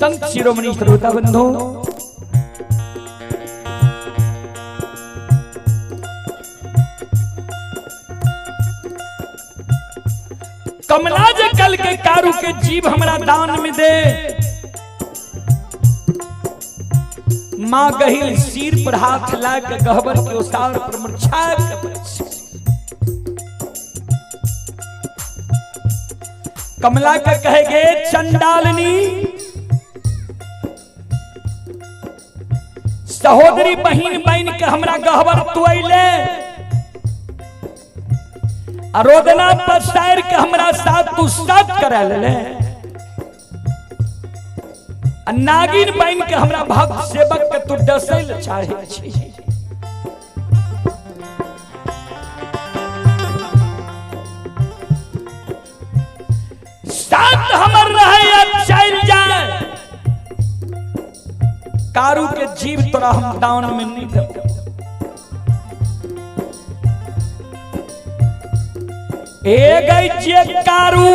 संत शिरोमणि श्रोता बंधु, कमला जे कल के कारू के जीव हमरा दान में दे, मां गहिल सिर पर हाथ ला के गहबर के ओसार पर मुरझा के कमला के कहेगे चंडालनी, सहोदरी बहिन बन के हमरा गहबर तू अइले, रोदना पसार के हमरा साथ तू साथ करा ले, नागिन बन के हमरा भक्त सेवक के तू डसै चाहे छी। साथ हमर रहे चल जाए, कारू के जीव तोरा हम दान में नहीं देबो। ए गई जे कारू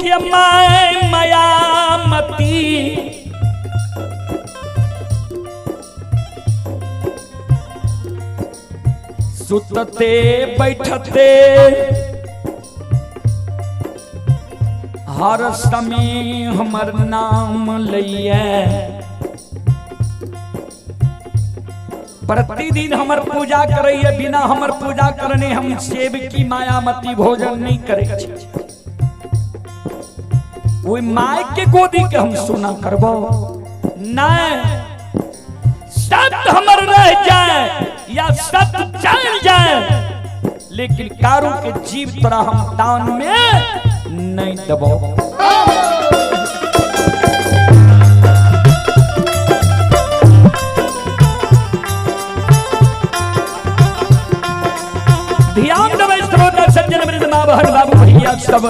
के my Mayamati, सुतते बैठते हर समय हमर नाम लइए, प्रतिदिन हमर पूजा करैए, बिना हमर पूजा करने हम सेब की मायामती भोजन नहीं करे। ओहि my के गोदी के हम सोना करबो नहीं, सत हमर रह जाए या सत चल जाए, लेकिन कारू के जीव तोरा हम दान में नहीं देबो। ध्यान देबै श्रोता सज्जन वृद्ध माँ बहन बाबू भैया सब।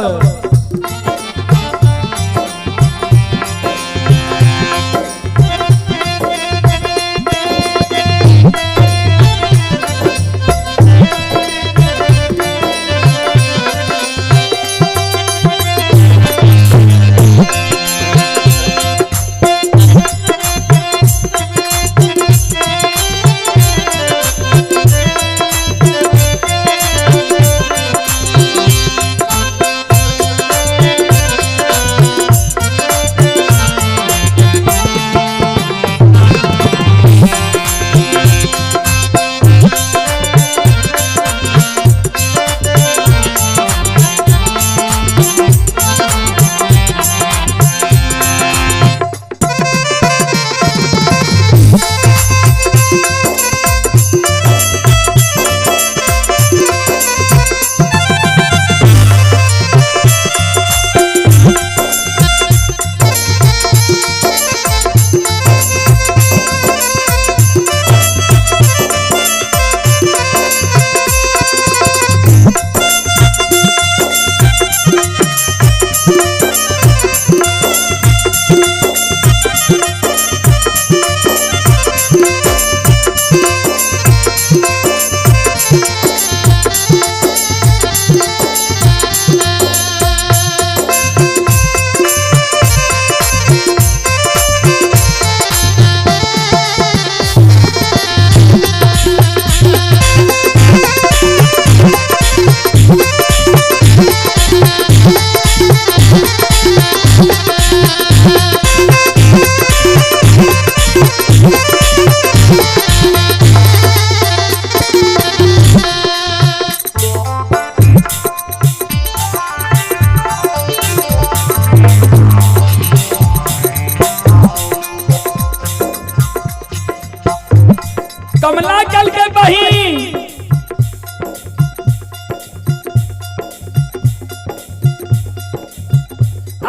कमला कल के बहिन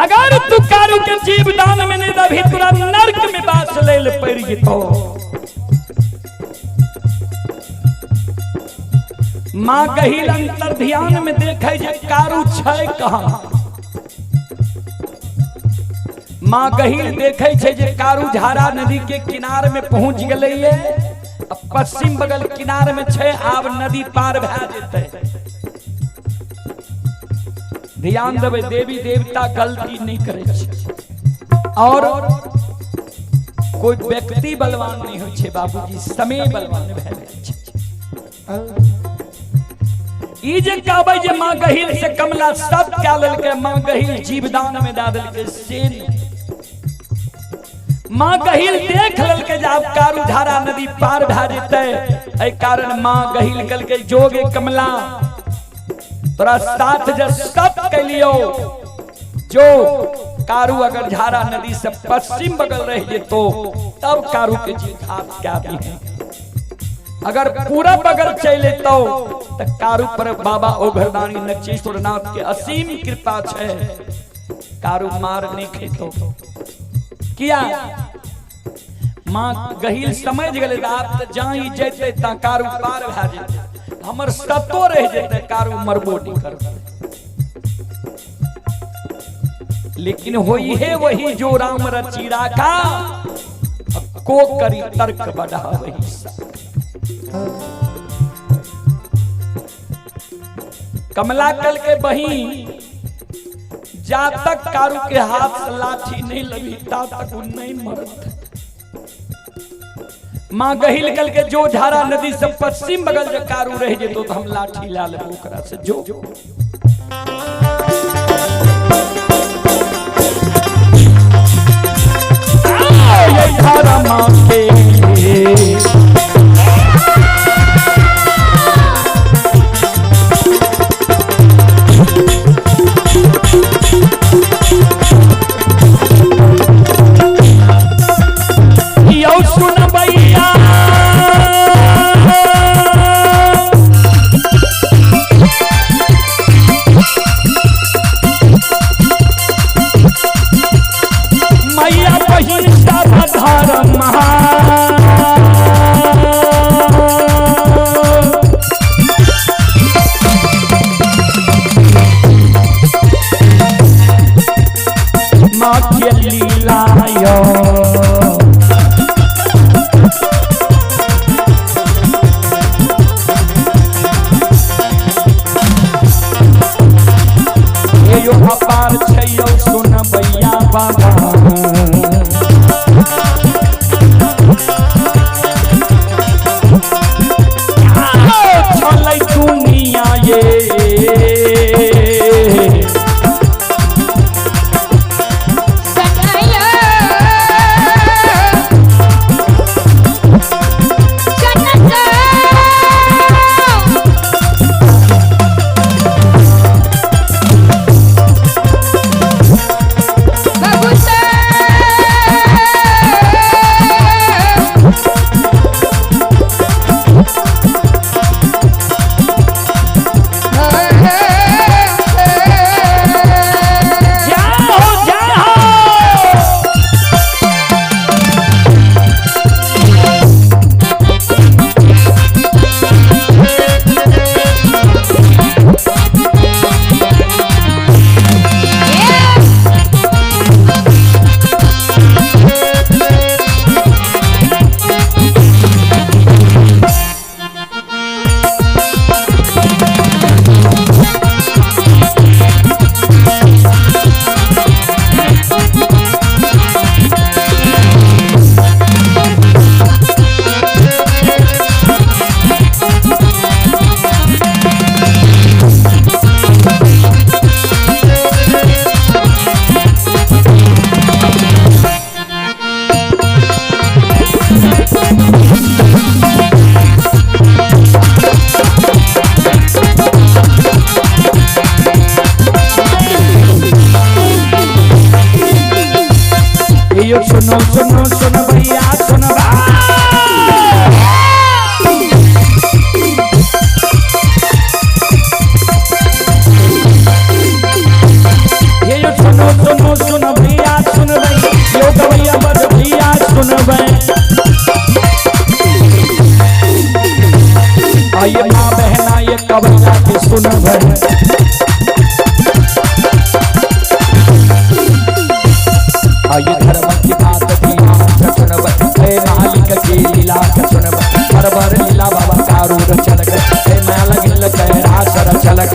अगर तू कारू के जीव दान में नहीं दभी तुरा नर्क में बास ले ले पड़ जितो। मां कहिल अंतर ध्यान में देखे जे कारू छै कहां। मां गहिल देखे छै जे कारू झारा नदी के किनार में पहुंच गेलै, पश्चिम बगल किनार में छै, आब नदी पार भए जेतै। ध्यान देबै, देवी देवता गलती नहीं करे छै। और कोई व्यक्ति बलवान नहीं होइ छै बाबूजी, समय बलवान भए जाइ छै। ई जे कहबै जे माँ गहिल से कमला सब कए लेलकै, माँ गहिल जीवदान में दए देलकै, से नहि। माँ गहिल देख लेलकै जे आब कारू धारा नदी पार भए जेतै, एहि कारण माँ गहिल कहलकै जोगे कमला तोरा साथ जे सब कैलियो, जो कारू अगर झारा नदी से पश्चिम बगल रह जेतो तब कारू के जीवघात क्या दी है, अगर पूरा बगल चले तो कारू पर बाबा ओघरदानी नचेश्वर नाथ के असीम कृपा छे, कारू मार नहीं खेतो। किया माँ गहिल समझ गेलै आप त जाई जैते ता कारू पार भए जेतै, हमर सतो रह जेतै, कारू मरबो नहीं करतै। लेकिन होई है वही जो राम रची राखा, को करी तर्क बढ़ा वही। कमला कल के बही जा तक कारू के हाथ से लाठी नहीं लगी ता तक वो नहीं मरत। माँ गहिल कल के जो झारा नदी से पश्चिम बगल जो कारू रह जेतो तो हम लाठी ला लेबो ओकरा से। जो ये धारा माँ के सुनो सुनो सुनो भैया सुनो ये जो सुनो सुनो सुनो भैया सुन यो गवैया बस भैया सुन आइए माँ बहना ये कवैया के सुन आइए धर्म की बात की सुनब हे मालिक की लीला के सुनब हर लीला बाबा कारू रचलक हे मालक गिल रास रचलक।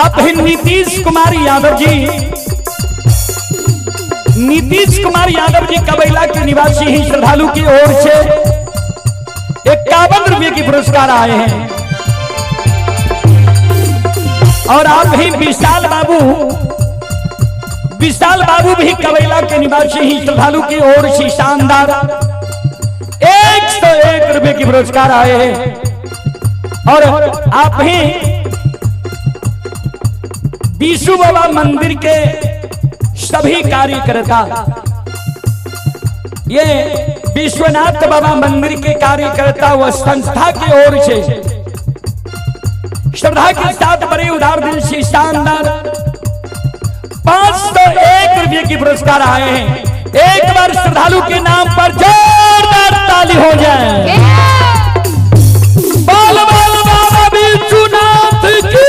आप ही नीतीश कुमार यादव जी, नीतीश कुमार यादव जी कबैला के निवासी ही श्रद्धालु की ओर से 51 रुपए की पुरस्कार आए हैं। और आप ही विशाल बाबू, विशाल बाबू भी कबैला के निवासी ही श्रद्धालु की ओर से शानदार 101 रुपए की पुरस्कार आए हैं। और आप ही बीसू बाबा मंदिर के सभी कार्यकर्ता, ये विश्वनाथ बाबा मंदिर के कार्यकर्ता व संस्था की ओर से श्रद्धा के साथ बड़े उदार दिल से शानदार 501 रुपए की पुरस्कार आए हैं। एक बार श्रद्धालु के नाम पर जोरदार ताली हो जाए। बाल बाल बाबा विश्वनाथ की।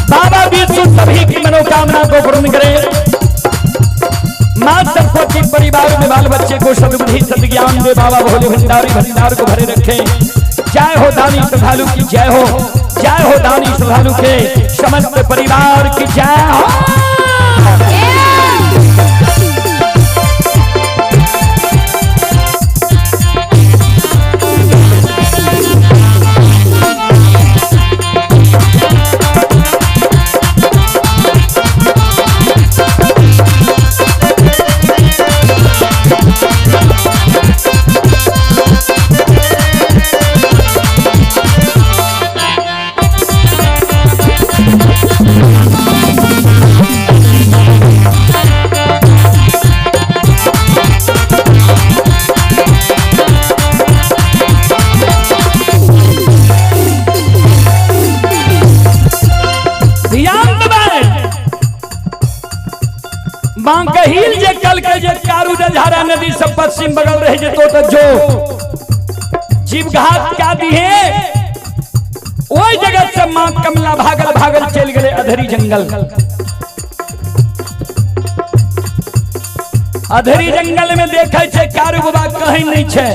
बाबा विश्व सभी की मनोकामना को पूर्ण करें। मां सरस्वती परिवार में बाल बच्चे को सद्बुद्धि सद्ज्ञान दे। बाबा भोले भंडारी भंडार को भरे रखें। जय हो दानी श्रद्धालु की जय हो, जय हो दानी श्रद्धालु के समस्त परिवार की जय हो। कहिल जे कल के जे कारू झारा नदी सब पश्चिम बगल रहे जे तो जो जीवघात का दिए ओई जगह से मां कमला भागल भागल चल गए अधरी जंगल। अधरी जंगल में देखे छे कारू बाबा कहीं नहीं छे।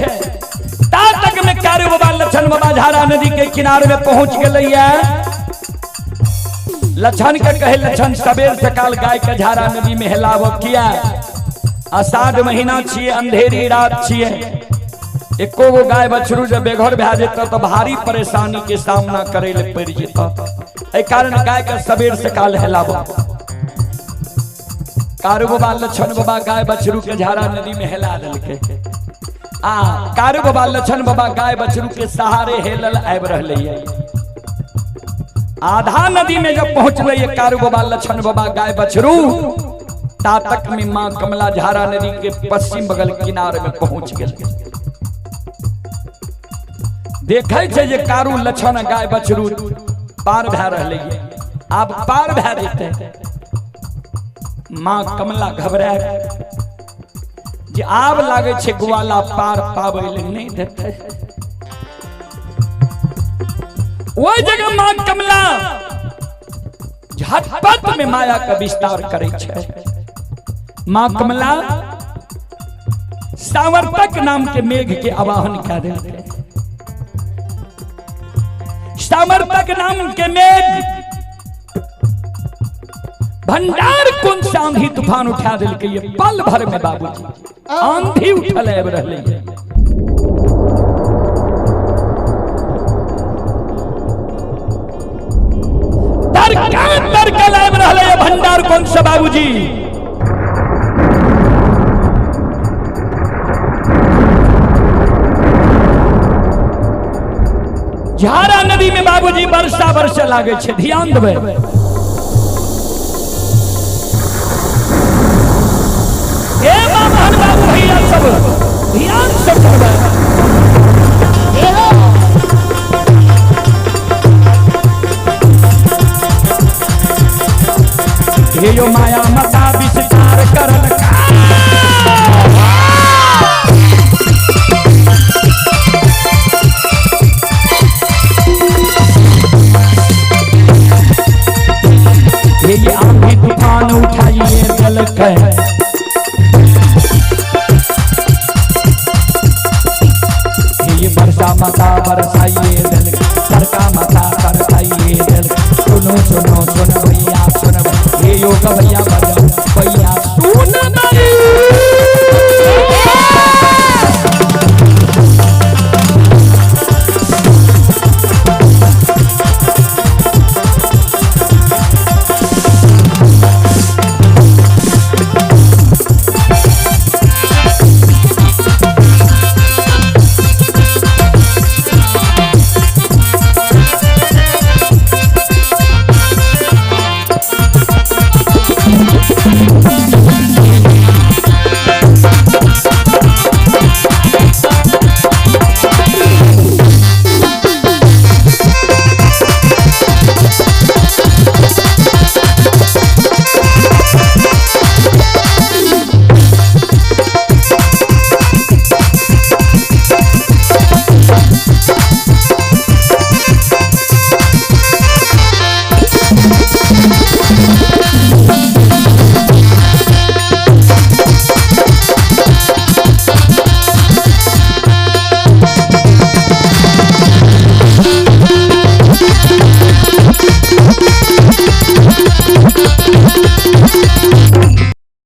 ता तक में कारू बाबा लछन बाबा झारा नदी के किनारे में पहुंच गए। लछन के कहे लछन सबेर सकाल गाय के झारा नदी में हेलाव किया। आषाढ़ महीना छिए, अंधेरी रात छिए, एको गो गाय बछरू जब बेघर भए जेतौ तो भारी परेशानी के सामना करे ले पड़ जेतौ। एहि कारण गाय के सबेर सकाल हेलाव। कारू बाबा लछन बाबा गाय बछरू के झारा नदी में हेला देलकै। आ कारू बाबा लछन बाबा गाय बछरू के सहारे हेलल आबि रहलै। आधा नदी में जब पहुंचले ये कारू बाबा लछन बाबा गाय बछरू, ता तक में मां कमला झारा नदी के पश्चिम बगल किनारे में पहुंच गए। देखे छे जे कारू लछन गाय बछरू पार भए रहलै। आब पार भए जेतै। मां कमला घबराए जे आब लागे छे ग्वाला पार पाबै ले नहीं देतै। वही जगह मां कमला झटपट में माया का विस्तार करे छे। मां कमला सावर्तक नाम के मेघ के आवाहन कर देलकै। सावर्तक नाम के मेघ भंडार कुंड से आंधी तूफान उठा देलकै। ये पल भर में बाबूजी आंधी उठल आबि रहलै। भंडार कौन सा बाबूजी झारा नदी में बाबूजी वर्षा वर्षा लागे छे। ध्यान देबै। ए बाबा बाबू भैया सब ध्यान से सुनबै। हे यो माया मता विस्तार करल ये आंधी तूफान उठाइए दलकै। बड़का माता बरसाइए देल, बड़का माता तरसाइए देल। सुनो सुनो सुन भैया सुन, हे योग भैया।